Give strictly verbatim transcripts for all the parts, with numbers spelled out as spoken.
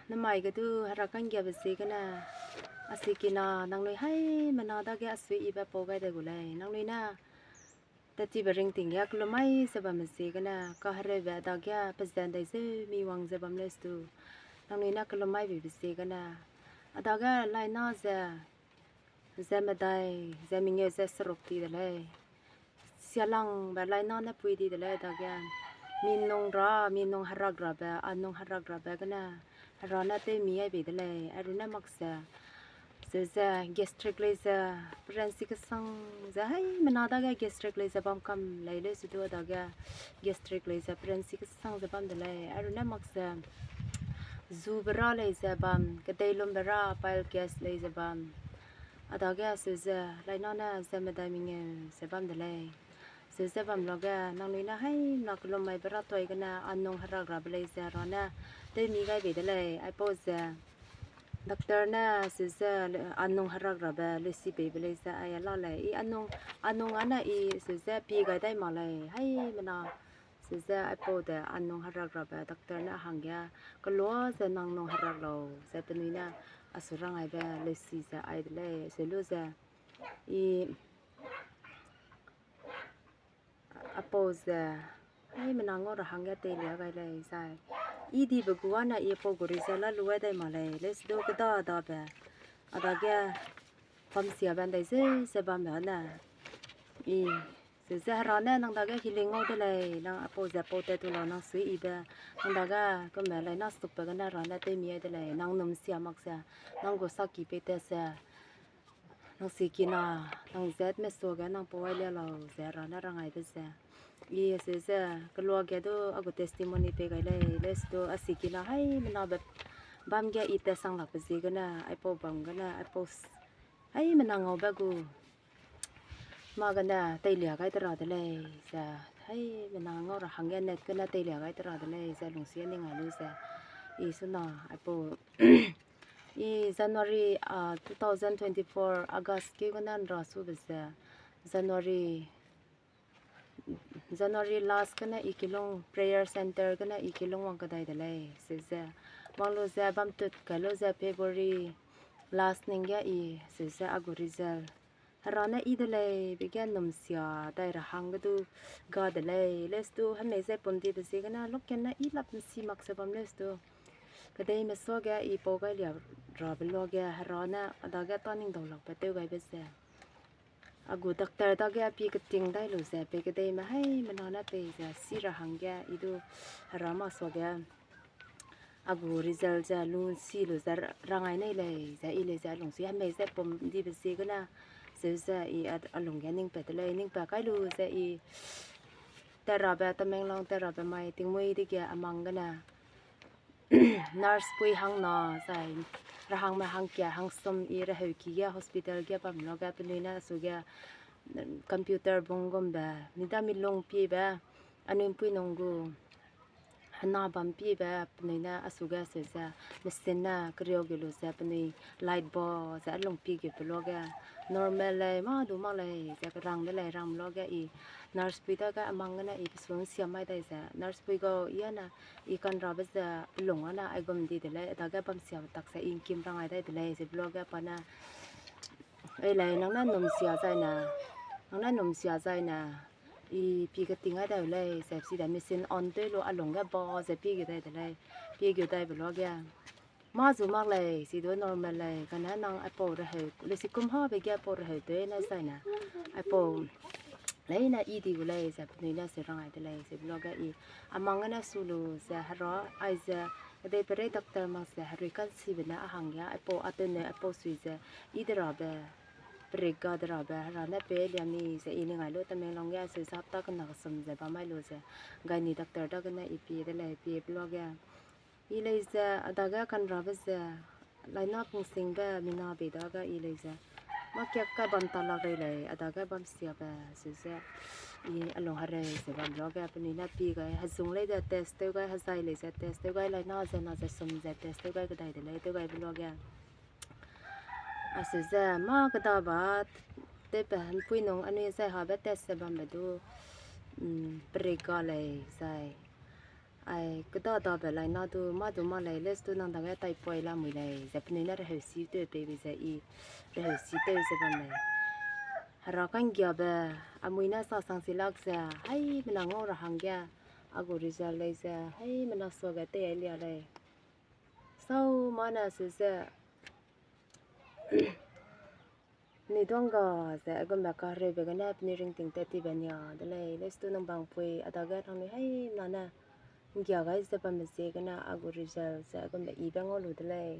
Namai ge du Hera ka'nggiabe ziegene, a sikina nangnui haimena dage asui yibe pau gai de gu lei. Nangnui ne tattibe ringting ge kellum mai ze bamme ziegene, kahereube dage pe ze ’ndai zeu mi wang ze bam lei stu. Nangnui ne kellum mai beibe ziegene, a dage laina ze, ze medai, ze mengeu ze seruk ti de lei. Sialangbe laina ne pui di de lei dage. Mi nung ra, mi nung herak rabe, a nung herak rabe gene, Hera ne tewmi ai bei de lei, aru ne mak ze. Ze ze gastric lei ze, pregnancy kesang ze, haimena dage gastric lei ze bam kam lei lei se du dage, gastric lei ze pregnancy kesang ze bam de lei, aru ne mak ze. Zube ra lei ze bam, kedeilumbe ra, bile gas lei ze bam. A dage seu ze, laina ne ze medai mengeu ze bam de lei. Seu ze bam lage, nangnui ne haimena kellum maibe ra toi gene, a nung herak rabe lei ze Hera ne tewmi gai bei de lei, aipau ze. Doctor ne seu ze, a nung herak rabe leusi peibe lei ze ai a la lei. I a nung, a nung â ne i seu ze pie gai dai mak lei. Haimena, seu ze aipau de a nung herak rabe doctor ne a hangge, kelua ze nang nung herak lau, ze penui ne a su rang aibe leusi ze ai de lei, seu lu ze. I aipau ze, haimena ngau ra hangge teilia gai lei zai. I dibe gu â ne i aipau gu result la lu ai dai mak lei, lei se du keda dabe. A dage bamsiabe ’ndai zeu ze bambe ne. I, seu ze Hera ne nang dage healing ngau de lei, nang aipau ze pau tat tu lau nang sui yibe. Nang dage kumme laina stukbe gene Hera ne tewmi ai de lei, nang num sia mak ze, nang gu saki pei tat ze. Nang sikina, nang zat mesuage nang pau ai lia lau ze Hera ne rang aibe ze. I seu ze, kelua ge du a gu testimony pei gai lei, lei se du a sikina haimena be bam ge i tat sang lakbe ziegene, aipau bam gene, aipau s-, haimena ngaube gu. Mâ gene teilia gai de ra de lei, ze, haimena ngau ra hangge net gene teilia gai de ra de lei, ze lungsi ning ai lu ze. I suna, aipau, i January, ah, two thousand twenty-four August keu gene ’nra sube ze, January, January last gene i kilung prayer center gene i kilung wang kedai de lei, seu ze. Wang lu ze bam tut kai lu ze February last ning ge i, seu ze a gu result. Hera ne i de lei, be ge num sia dai ra hangge du ga de lei, lei se du hemei ze pum dibe ziegene, loken ne i lap ’nsi mak ze bam lei se du. Kedei mesuage i pau gai lia rabe luage, Hera ne a dage tâ ning dau lakbe tew gaibe ze. A gu doctor dage pie keting dai lu ze, pe kedeime haimena ne pei ze, si ra hangge, i du Hera masuage. A gu result ze lu ’nsi lu ze ra-, rang ai nei lei, ze i lei ze a lungsi hemei ze pum dibe ziegene, seu ze i a, a lungge ning pat de lei, ning pat kai lu ze i tat rabe, Tamenglong tat rabe mai tingmui dege a mang gene, nurse pui hangna zai, ra hangme hangkia hangsum i reheuki ge hospital ge bam luage penui ne a suge, computer bung gumbe, mi da mi lung piebe, anui ’mpuinung gu, hena bam piebe, penui ne a suge seu ze, machine ne keriau ge lu ze, penui light bulb ze a lung pie ge pe luage, normal lei, mâ du mak lei, ze rang de lei, rang luage i, nurse pui dage a mang gene i pesu ’nsia mai dai ze, nurse pui gau, i â ne, i kanrabe ze, lung â ne, aigum di de lei, a dage bamsiabe tak ze, i ’ngkim rang ai dai de lei, ze pe luage pa ne, ei lei, nang ne num sia zai ne, nang ne num sia zai ne, i pie keting ai dai lei, ze si de machine on tew lu a lungge ba ze pie ge dai de lei, pie ge dai be luage. Mâ zu mak lei, si du normal lei, kane nang aipau reheu, lesi kum habe ge aipau reheu tew ne zai ne, aipau leine i di gu lei, ze penui ne seu rang ai de lei, ze pe luage i, a mang gene su lu ze Hera, aize, kedeiperei doctor mak ze herui kanchibe ne a hangge, aipau a tew ne aipau sui ze, i de rabe, perik ga de rabe, Hera ne pei lia mi ze i ning ai lu, Tamenglong ge seu ze hapta kena kesum ze bam mai lu ze, gaini doctor dagene i pie de lei, pie pe luage. I lei ze, a dage kanrabe ze, laina pungsingbe mina bei dage i lei ze, mâ kiak ka bam ta lak rei lei, a dage bamsiabe, seu ze, i a lung hereu ze bam luage, penui ne pie gai, hezung lei ze test tew gai, hezai lei ze test tew gai, laina ze na ze sum ze test tew gai kedai de lei, tew gai be luage. A seu ze, mâ keda ba, tewpe ’mpuinung anui zai habe test ze bambe du, mm, perik ga lei zai. Ai, keda dabe lai na du, mâ du mâ lei, lestu nang dage taipoi lamui lei, ze penui ne reheusi tew peibe ze i, reheusi tew ze bam lei. Hera ka'nggiabe, amui ne sa sang si lak ze, haimena ngau ra hangge, a gu result lei ze, haimena suage tei ai lia lei. Sau mâ ne su ze, Ni duangga ze aigumbe kahereube gene penui ringting tat tibe nia de lei. Lestu nang bangpui a dage nangnui haimena ne ’nggia gai ze bambe ziegene a gu result ze aigumbe i be ngau lu de lei.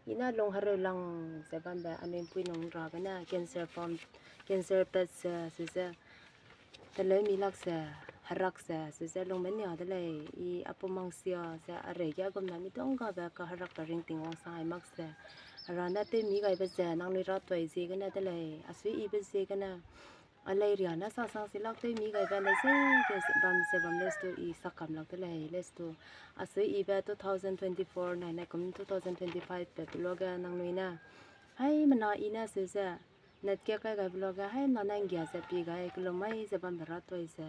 I ne lung hereu lang ze bambe anui ’mpuinung ra gene cancer form, cancer pat ze su ze teleu mi lak ze, herak ze, su ze lungme nia de lei, i a pumang sia ze a reige aigumbe mi duanggabe kaherakbe ringting wang sang ai mak ze, Hera ne tewmi gaibe ze nangnui ratoi ziegene de lei, a suiyibe ziegene, a lei ria ne sa sang si lak tewmi gaibe lei ze, ze bam ze bam lestu i sakam lak de lei, lestu a suiyibe two thousand twenty-four nai nai kum two thousand twenty-five pe peluage nangnui ne haimena i ne su ze, net ke kai gaibe luage haimena ne ’nggia ze pie gai kelum mai ze bambe ratoi ze,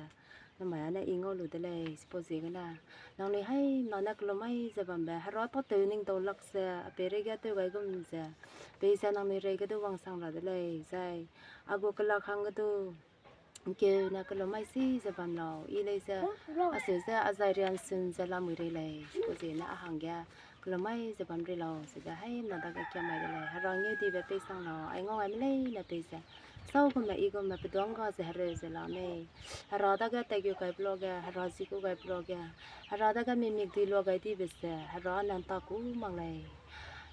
namai â ne i ngau lu de lei, chipau ziegene. Nangnui haimena ne kelum mai ze bambe, Hera tâtew ning dau lak ze, a peireige tew gai gum ze, peize nangnui reige du wang sang ra de lei, zai a gu kelak hangge du ’ngkeu ne kelum mai si ze bam lau, i lei ze, a su ze a zai riansun ze lamui rei lei, chipau ziegene a hangge kelum mai ze bam rei lau, sebe haimena dage kiam mai de lei, Hera ngeu dibe pei sang lau, ai ngau gaime leine peize, sau gumme i gumme pe duangga ze hereu ze la mei. Hera dage taigeu gaibe luage, Hera zi ku gaibe luage, Hera dage mimik dui lua gai dibe ze, Hera ne ’nta ku mak lei.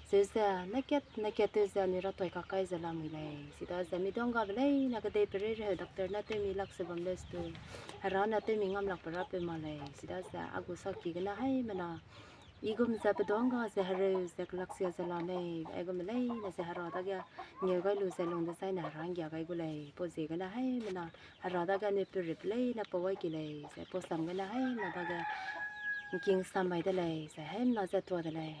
Zeu ze, nakat, nakat tew ze anui ratoi kakai ze lamui lei. Chidaze mi duanggabe leine kedei perei reheu doctor ne tewmi lak ze bam lestu, Hera ne tewmi ngam lakbe rapeu mak lei. Chidaze a gu saki gene haimena i gum ze pe duangga ze hereu ze kelaksia ze la mei, aigumbe leine ze Hera dage ngeu gai lu ze lung dezaine Hera ’nggia gai gu lei, pau ziegene haimena Hera dage anui perip leine pau gai ki lei, ze pau sam gene haimena dage ’ngking sam mai de lei, ze haimena ze tua de lei.